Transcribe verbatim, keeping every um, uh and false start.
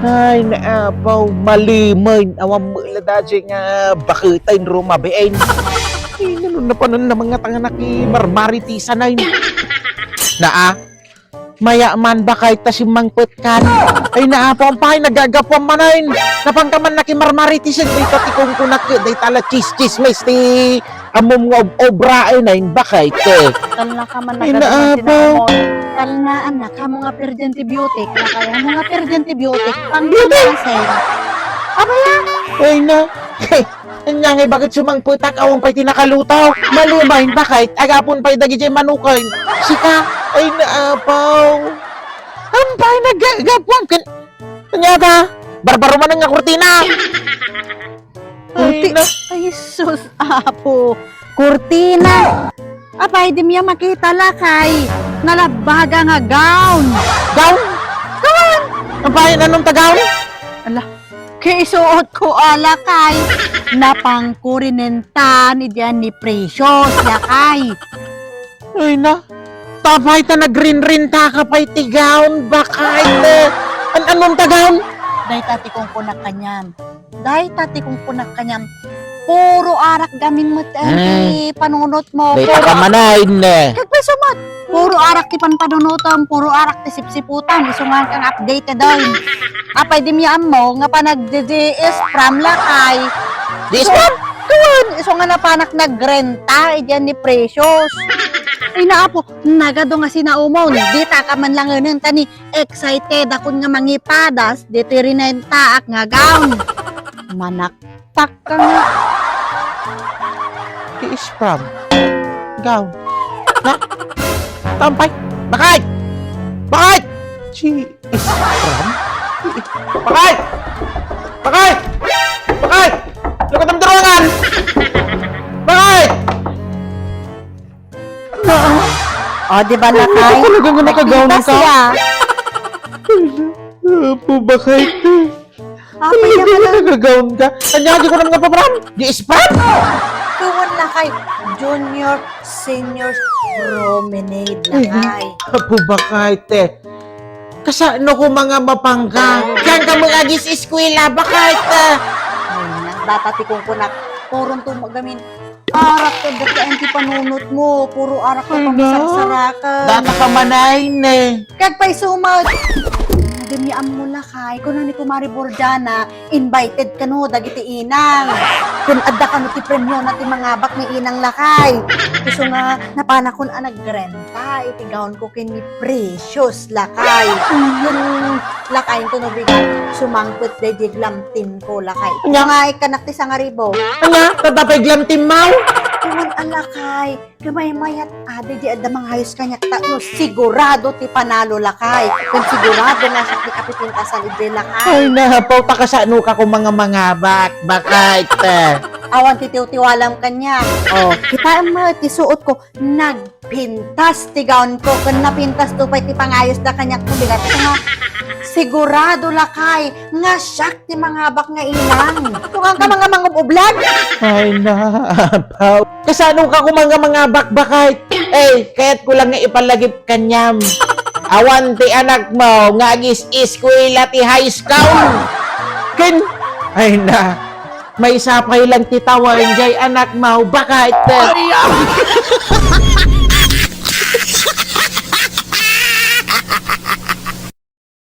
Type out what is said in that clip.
Ay, naapaw, malimen. Awan mo ila dati nga baketen rumabiin. Ay, nano na panon na mga tanga nakimarmaritisanen. Naa, maya man bakay ta simmangpet kan. Ay, naapaw, ampay, nagagapuan manen. Napan ka man nakimarmaritisan, dayta ti kungkunak, dayta la chis-chismis ti Ammom nga ob-, obra ay nainbakay, te. Kalna ka man. Ay, nagadu nga naapaw. Sinaamon. Kalna, anak, amo nga perdi antibiotic. Lakay, amo nga perdi antibiotic. Pang-, beauty? Panglasen. Abaya? Ay na. Anya nga bakit sumangputak awan pay ti nakalutaw? Malimen, bakit? Agapon pay dagiti manuken. Sika? Ay, naapaw. Ampay, nagagapuan ken Anya ta? Barbaro manen nga kurtina! Ay, Kurti-, na- ay, sus, apo. Kurtina. Apay, di mi a makita, lakay. Nalabbaga nga gown. Gown? Gown! Apay, nanong ta gown? Ala, kaisuot ko, a, lakay. Napangkurinentan, idian ni Precious, lakay. Ay na, tapay ta nagrinrinta ka pay ti gown, bakay te. An-, annon ta gown? Dayta ti kungkunak kaniam. Dayta ti kungkunak kaniam. Puro arak gamin met ti panunot mo. Dayta ka manay, ne. Kagpay sumat. Puro arak ti panpanunotam, puro arak ti sipsiputam. Isungan kang updated doon. Apay di mi ammo nga panag-G G S prom lakay. G S prom? Kawan, iso nga napanak nagrenta, idian ni Precious. Ay, naapo, nagadu nga sinaumon, dita ka man langenen, ta ni excited akon nga mangipadas, diti rinentaak nga gown. Manak Takka nga. He is from. Gown. Ha? Tampay. Bakit? Bakit? She is from? Bakit? Bakit? Bakit? Lukat ang durangan! Bakit? O, di ba, lakay? Talaga nga nakagaon ka? Nakita siya. Apo, bakit? Apo, talaga nga nakagaon ka? Kanya, di ko lang napapram. Di ispram? Tuwan, lakay. Junior, senior, promenade, lakay. Apo, bakit, eh? Kasano ko mga mapangka? Diyan ka mag-agis eskwela, bakit, eh? Ay, na, data ti kungkunak. Puron to magamin. Arak ka, dati ang ti panunot mo. Puro arak ka. Ano? Pamasarsaraka. Data ka manay, ne. Kagpay sumat. Demi ammo lakay. Kuno ni Kumari Borjana, invited kano dagiti inang. Kun adda kano ti premio na ti mangabak ni inang lakay. Isu nga, napanakon a nagrenta iti gown ko ken ni Precious lakay. Kun lakay to no bigat, sumangpet daydi glam team ko lakay. Anya? Nga ikkanak ti sangaribo. Anya? Tatapay glam team, maw? Kuman a lakay. Kamaymayat, adi di adda mangayos kaniak ta no sigurado ti panalo lakay. Ken sigurado nga siak ti kapipintasan iti lakay. Ay, napaw ta kasano ka kung mga mangabak. Bakit? Awan ti tiwtiwalam kaniak. Oh, kitaem met ti suot ko, nagpintas ti gown ko, ken napintas to pay ti pangayos da kaniak, bigat nga sigurado lakay nga siak ti mangabak nga inang. Tungan ka mga mangub-ublag. Ay, napaw. Kasano ka kung mga mangabak, bakit? Eh, kaya't ko lang nga ipalagip kaniam. Awan ti anak mo nga agis-eskwela ti high school. Ken, ay na, maisapay lang ti tawen jay anak mo, bakit? Ay, ah!